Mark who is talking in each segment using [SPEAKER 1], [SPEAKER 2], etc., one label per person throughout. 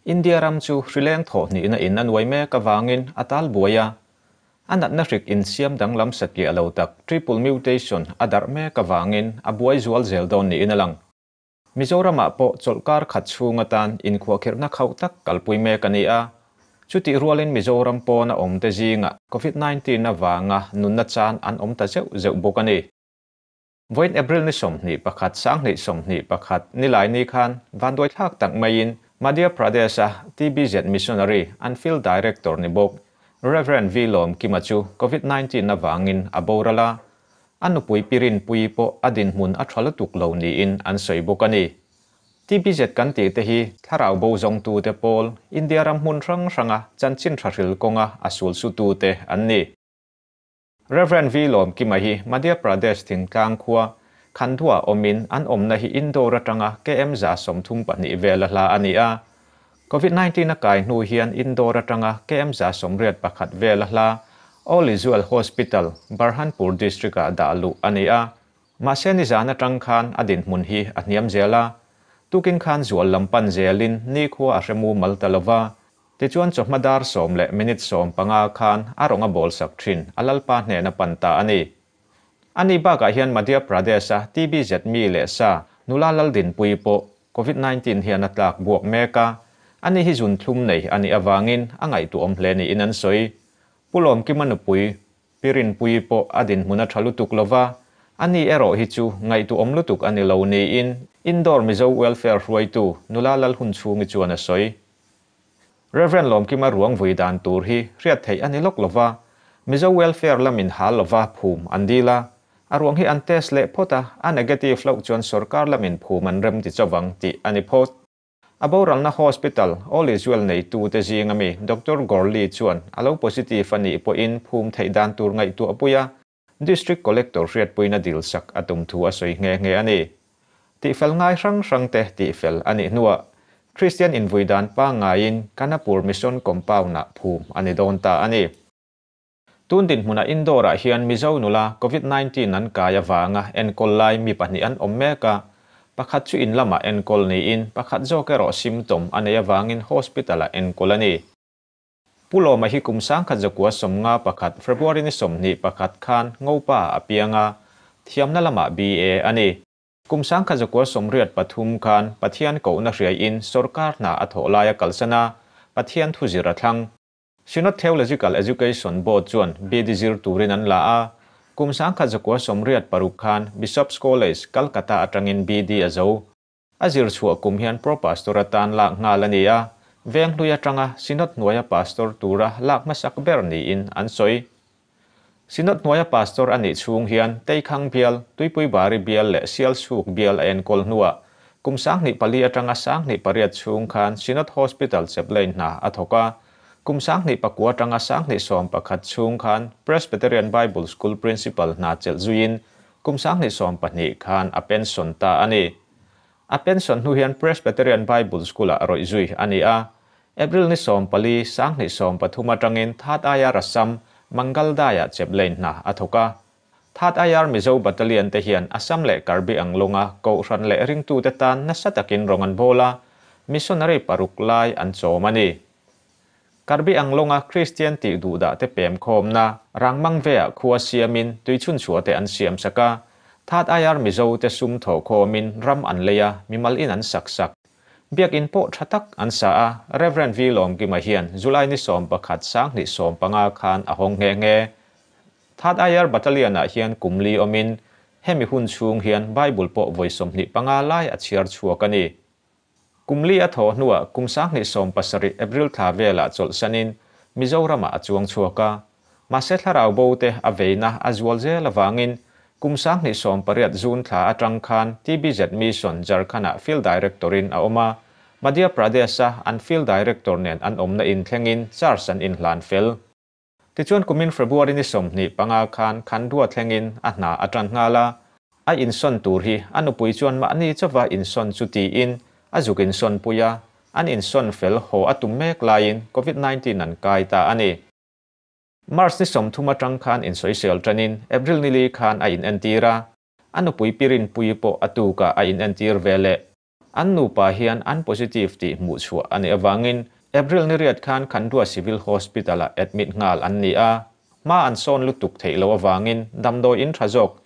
[SPEAKER 1] India ram chu hrileng thawh hnihna in a nuai mek avangin a tal buai a, a natna hrik insiam danglam satliah lo tak triple mutation a darh mek avangin a buai zual zel dawn niin a lang. Mizoramah pawh chawlhkar khat chhung atan inkhuahkhirhna khauh tak kalpui mek a ni a, chutih rualin Mizoram pawna awmte zingah Covid 19 avanga nunna chan an awm ta zeuh zeuh bawk a ni. Vawiin April ni 21, 2021 nilai ni khan vanduaithlak tak maiin Madhya Pradesh-a TBZ Missionary an Field Director ni bawk Rev. V. Lawmkima chu Covid 19 avangin a boral a, a nupui Pi Rinpuii pawh a dinhmun a tha lutuk lo niin an sawi bawk a ni. TBZ kan tih te hi thlarau bo zawngtute pawl India ram hmun hrang hranga chanchin tha hril kawnga a sulsutute an ni. Rev. V. Lawmkima hi Madhya Pradesh thingtlang khua Khandua awmin an awmna hi Indore atanga KM 32 vel a hla a ni a. Covid 19 a kai hnu hian Indore atanga KM 81 vel a hla All Israel Hospital, Burhanpur District-ah dah luh a ni a. Mahse nizan atang khan a dinhmun hi a hniam zel a. Tukin khan zual lam pan zelin nikhua a hremu mal ta lova. Tichuan chawhma dar sawm leh minute 15 khan a rawng a bawl sak thin a lalpa hnena pan ta a ni. Ani bakah hian Madhya Pradesh-a TBZ mi leh sa nula Laldinpui pawh Covid 19 hian a tlak buak mek a, ani hi zun thlum nei a nih avangin a ngaihtuahawm hle niin an sawi. Pu Lawmkima nupui Pi Rinpuii pawh a dinhmun a tha lutuk lova, ani erawh hi chu ngaihtuahawm lutuk a ni lo niin Indore Mizo Welfare hruaitu nula Lalhunchhungi chuan a sawi. Rev. Lawmkima ruang vui dan tur hi hriat theih a ni lawk lova, Mizo Welfare lamin hal lova phum an dil a, a ruang hi an test leh phawt a, a negative loh chuan sorkar lamin phum an rem ti chawvang tih a ni phawt. A boralna hospital, All Israel neitute zinga mi Doctor Gorley chuan a lo positive a nih pawhin phum theih dan tur ngaihtuah pui a, District Collector hriatpuina dil sak a tum thu a sawi nghe nghe a ni. Tihfel ngai hrang hrangte tihfel a nih hnuah Kristian invui dan pangngaiin Kanapur Mission Compound-ah phum a ni dawn ta a ni. Tun dinhmunah Indore-ah hian Mizo nula Covid 19 an kai avanga enkawl lai mi pahnih an awm mek a, pakhat chu in lamah enkawl niin pakhat zawk erawh symptom a nei avangin hospital-ah enkawl a ni. Pu Lawma hi kum 1951 February ni 21 khan Ngopa a piang a, thiamna lamah BA a ni. Kum 1983 khan Pathian kohna hriaiin sorkar hna a thawh lai a kalsan a, Pathian thuzir a thlang. Synod Theological Education Board chuan BD zir turin an la a, kum 1986 khan Bishop's College, Calcutta atangin BD a zo. A zir chhuah kum hian pro pastor atan lak nghal a ni a, veng hlui atanga Synod hnuaia pastor tura lak hmasak ber niin an sawi. Synod hnuaia pastor a nih chhung hian Teikhang bial, Tuipui Bari bial leh Sialsuk bial a enkawl hnuah kum 2004 atanga 2008 chhung khan Synod Hospital chaplain hna a thawk a, kum 2009 atanga 2011 chhung khan Presbyterian Bible School Principal hna chelh zuiin kum 2012 khan a pension ta a ni. A pension hnu hian Presbyterian Bible School-ah rawih zui a ni a. April ni 14, 2013 atangin Third IR Assam, Mangaldai-ah chaplain hna a thawk a. Third IR Mizo Battalion te hian Assam leh Karbi Anglonga kohhran leh ringtute tan nasa takin rawng an bawl a, missionary paruk lai an chawm a ni. Karbi Anglonga Kristian tih duhdah te pem khawmna Rangmang veah khua siamin tuichhun chhuah te an siam sak a, Third IR Mizo te sum thaw khawmin ram an lei a, mimal in an sak sak. Biakin pawh tha tak an sa a, Rev. V. Lawmkima hian July ni 11, 2015 khan a hawng nghe nghe. Third IR Battalion-ah hian kum li awmin hemi hun chhung hian Bible pawh vawi 25 lai a chhiar chhuak a ni. Kum li a thaw hnuah kum 2017 April thla velah chawlhsanin Mizoramah a chuang chhuak a. Mahse thlarau bo te a veina a zual zel avangin kum 2018 June thla atang khan TBZ Mission Jharkhand-ah Field Director-in a awm a, Madhya Pradesh-a an Field Director nen an awmna in thlengin charge an inhlan fel. Tichuan kumin February ni 25 khan Khandua thlengin a hna a tan nghal a, a insawn tur hi a nupui chuan mahni chauva insawn chu tiin a zuk insawn pui a, an insawn fel haw a tum mek laiin Covid 19 an kai ta a ni. March ni 30 atang khan insawisel tanin April ni li khan a inentir a, a nupui Pi Rinpuii pawh a tukah a inentir ve leh. An nupa hian an positive tih hmuhchhuah a nih avangin April ni riat khan Khandua Civil Hospital-ah admit nghal an ni a. Hma an sawn lutuk theih loh avangin damdawi in tha zawk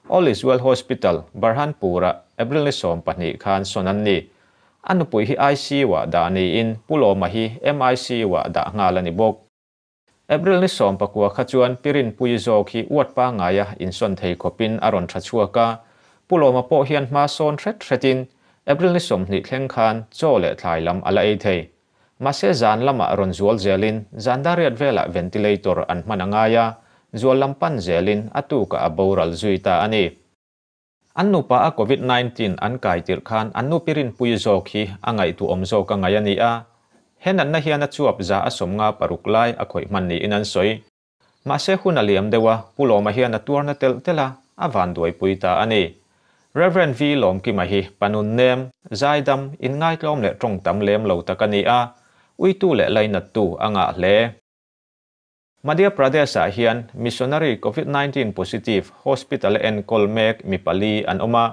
[SPEAKER 1] All is Well Hospital, Burhanpur-ah April ni 12 khan sawn an ni. A nupui hi ICU-ah dah niin Pu Lawma hi MICU-ah dah nghal a ni bawk. April ni 19 kha chuan Pi Rinpuii zawk hi uat pangaia insawn thei khawpin a rawn tha chhuak a. Pu Lawma pawh hian hma sawn hret hretin April ni 20 thleng khan chaw leh thlai lam a la ei thei. Mahse zan lamah rawn zual zelin zan dariat velah ventilator an hman a ngai a, zual lam pan zelin a tukah a boral zui ta a ni. An nupa a Covid 19 an kai tirh khan an nu Pi Rinpuii zawk hi a ngaihtuahawm zawk a ngaih a ni a. He natna hian a chuap 156 lai a khawih hman niin an sawi. Mahse hun a liam deuh a, Pu Lawma hian a tuarna telh telh a, a vanduaipui ta a ni. Rev. V. Lawmkima hi panun nem, zaidam, inngaitlawm leh tawng tam lem lo tak a ni a, uitu leh lainattu a ngah hle. Madhya Pradesh-ah hian missionary Covid 19 positive hospital-a enkawl mek mi pali an awm a,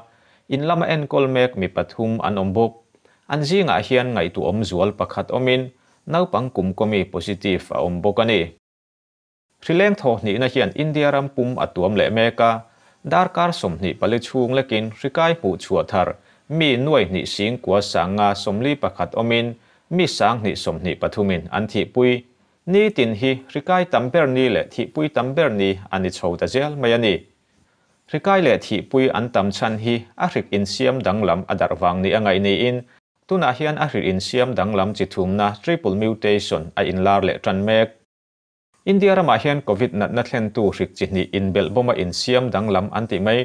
[SPEAKER 1] in lama enkawl mek mi pathum an awm bawk. An zingah hian ngaihtuahawm zual pakhat awmin naupang kum kawmi positive a awm bawk a ni. Hrileng thaw hnihna hian India ram pum a tuam leh mek a, darkar 24 chhung lekin hrikai hmuh chhuah thar mi nuai hnih sing kua sanga 41 awmin mi sang hnih 23 in an thihpui. Ni tin hi hrikai tam ber ni leh thihpui tam ber ni a ni chho ta zel mai a ni. Hrikai leh thihpui an tam chhan hi a hrik insiam danglam a darh vang ni a ngaih niin tunah hian a hrik insiam danglam chi thumna triple mutation a inlar leh tan mek. India ramah hian Covid natna thlentu hrik chi hnih inbelhbawma insiam danglam an tih mai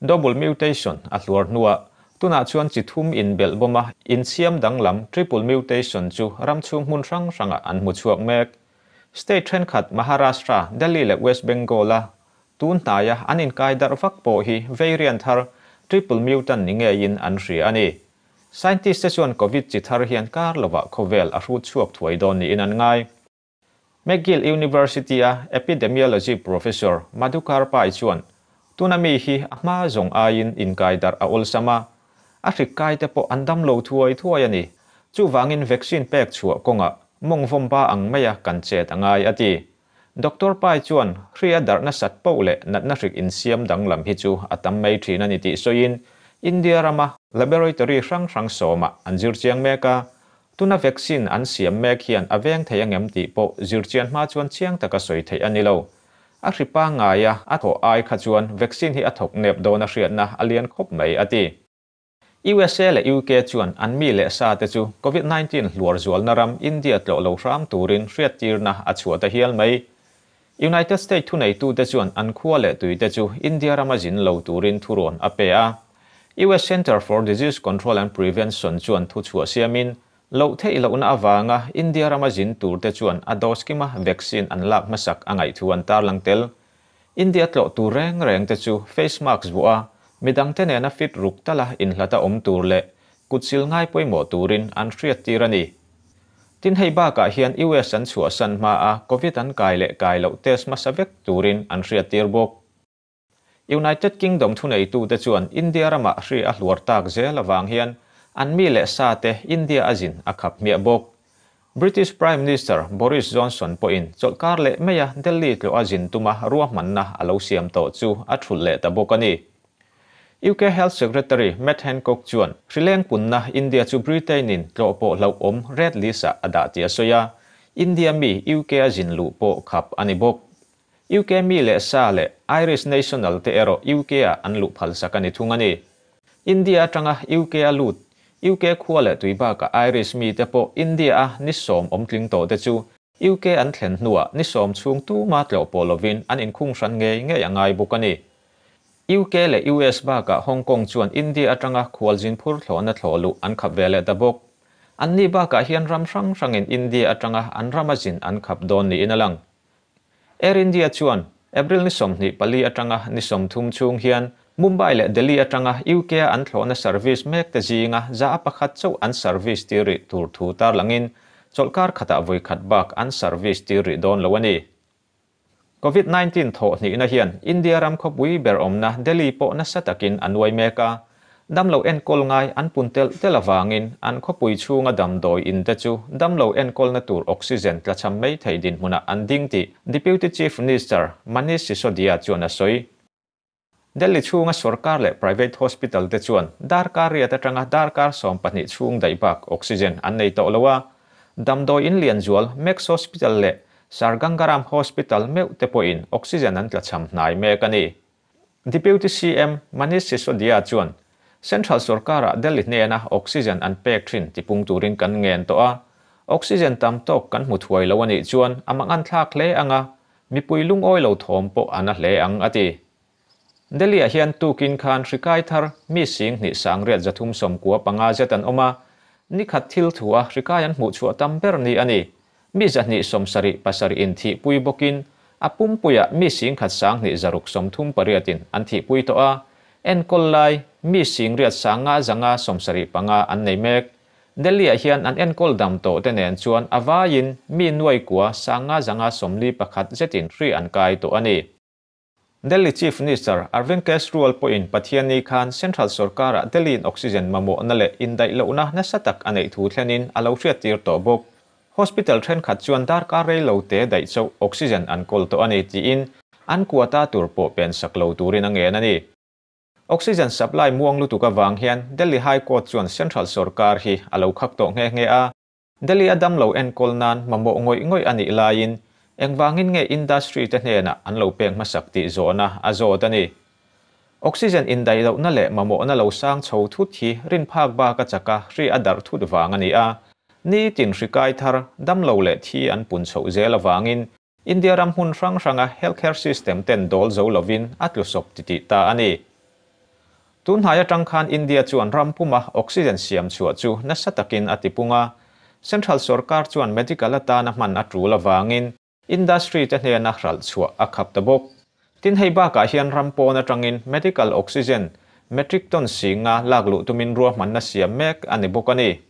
[SPEAKER 1] double mutation a hluar hnuah tunah chuan chi thum inbelhbawma insiam danglam triple mutation chu ram chhung hmun hrang hrangah an hmu chhuak mek. State thenkhat Maharashtra, Delhi leh West Bengal-a tun hnaia an inkai darh vak pawh hi variant thar triple mutant ni ngeiin an hria a ni. Scientist te chuan Covid chi thar hian kar lovah khawvel a hrut chhuak thuai dawn niin an ngai. McGill University-a epidemiology professor Madhukar Pai chuan tuna mi hi a hma zawng aiin inkai darh a awlsam a, a hrik kai te pawh an dam lo thuai thuai a ni. Chuvangin vaccine pek chhuah kawngah mawngvawm ba ang maia kan chet a ngai a ti. Doctor Pai chuan hri a darhna sat poh leh natna hrik insiam danglam hi chu a tam mai thin a ni tih sawiin India rama laboratory hrang hrang sawmah an zir chiang mek a, tuna vaccine an siam mek hian a veng thei angem tih pawh zirchian hma chuan chiang taka sawi theih a ni lo. A hri pangaia a thawh ai kha chuan vaccine hi a thawk nep dawn a hriatna a lian khawp mai a ti. USA leh UK chuan an mi leh sa te chu Covid 19 hluar zualna ram India tlawh lo hram turin hriattirna a chhuah ta hial mai. United States thuneitute chuan an khua leh tuite chu India rama zin lo turin thurawn a pe a. US Center for Disease Control and Prevention chuan thu chhuah siamin loh theih lohna avanga India rama zin turte chuan a dose kima vaccine an lak hmasak a ngaih thu an tarlang tel. India tlawh tur reng reng te chu face mask vuah a, midang te nena fit ruk tala inhlata awm tur leh kutsil ngai pawimawh turin an hriattir a ni. Tin hei bakah hian US an chhuah san hma a Covid an kai leh kai loh test hmasa vek turin an hriattir bawk. United Kingdom thuneitute chuan India ramah hri a hluar tak zel avang hian an mi leh sa te India a zin a khap hmiah bawk. British Prime Minister Boris Johnson pawhin chawlhkar leh maia Delhi tlawh a zin tuma ruahmanna a lo siam tawh chu a thulh leh ta bawk a ni. UK Health Secretary Matt Hancock chuan hrileng punna India chu Britain-in tlawh pawh hlauhawm red list-ah a dah tih a sawi a, India mi UK a zin luh pawh khap a ni bawk. UK mi leh sa leh Irish national te erawh UK-ah an luh phalsak a ni thung a ni. India atanga UK a lut, UK khua leh tui bakah Irish mi te pawh India-a ni 10 awm tling tawh te chu UK an thlen hnuah ni 10 chhung tuma tlawh pawh lovin an inkhung hran ngei ngei a ngai bawk a ni. UK leh US bakah Hong Kong chuan India atanga khualzin phur thlawhna thlawh luh an khap ve leh ta bawk. An ni bakah hian ram hrang hrangin India atanga an rama zin an khap dawn niin a lang. Air India chuan April ni 24 atanga ni 30 chhung hian Mumbai leh Delhi atanga UK a an thlawhna service mek te zinga za a pakhat chauh an service tir rih tur thu tarlangin chawlhkar khatah vawi khat bak an service tir rih dawn lo a ni. Covid 19 thawh hnihna hian India ram khawpui ber awmna Delhi pawh nasa takin a nuai mek a. Damlo enkawl ngai an pun telh telh avangin an khawpui chhunga damdawi in te chu damlo enkawlna tur oxygen tlachham mai thei dinhmunah an ding tih Deputy Chief Minister Manish Sisodia chuan a sawi. Delhi chhunga sorkar leh private hospital te chuan darkar riat atanga darkar 12 chhung daih bak oxygen an nei tawh lo a, damdawi in lian zual Max Hospital leh Sir Gangaram Hospital meuh te pawhin oxygen an tlachham hnai mek a ni. Deputy CM Manish Sisodia chuan Central sorkarah Delhi hnena oxygen an pek thin tipung turin kan ngen tawh a, oxygen tam tawk kan hmu thuai lo a nih chuan a mangan thlak hle ang a, mipui lungawi lo thawm pawh a na hle ang a ti. Delhi-ah hian tukin khan hri kai thar mi 10,000 395 zet an awm a, nikhat thil thu a hri kai an hmuh chhuah tam ber ni a ni. Mi 277 in thihpui bawkin a pumpuiah mi 10,1 638 in an thihpui tawh a, enkawl lai mi 85,575 an nei mek. Delhi-ah hian an enkawl dam tawh te nen chuan a vaiin mi 9,551 zetin hri an kai tawh a ni. Delhi Chief Minister Arvind Kejriwal pawhin Pathianni khan Central sorkarah Delhi-in oxygen mamawhna leh indaih lohna nasa tak a neih thu thlenin a lo hriattir tawh bawk. Hospital thenkhat chuan darkar rei lo te daih chauh oxygen an kawl tawh a ni tiin an quota tur pawh pen sak lo turin a ngen a ni. Oxygen supply muang lutuk avang hian Delhi High Court chuan Central sorkar hi a lo khak tawh nghe nghe a. Delhi a damlo enkawl nan mamawh ngawih ngawih a nih laiin engvangin nge industry te hnenah an lo pek hmasak tih zawhna a zawt a ni. Oxygen indaih lohna leh mamawhna lo sang chho thut hi rin phak bak a chak a, hri a darh thut vang a ni a. Nitin hri kai thar, damlo leh thi an pun chhoh zel avangin India ram hmun hrang hranga healthcare system ten dawl zo lovin a tlu sawp titih ta a ni. Tun hnai atang khan India chuan ram puma oxygen siam chhuah chu nasa takin a tipung a, Central sorkar chuan medical atana hman a tul avangin industry te hnena hralh chhuah a khap ta bawk. Tin hei bakah hian ram pawn atangin medical oxygen metric ton 5,000 lak luh tumin ruahmanna siam mek a ni bawk a ni.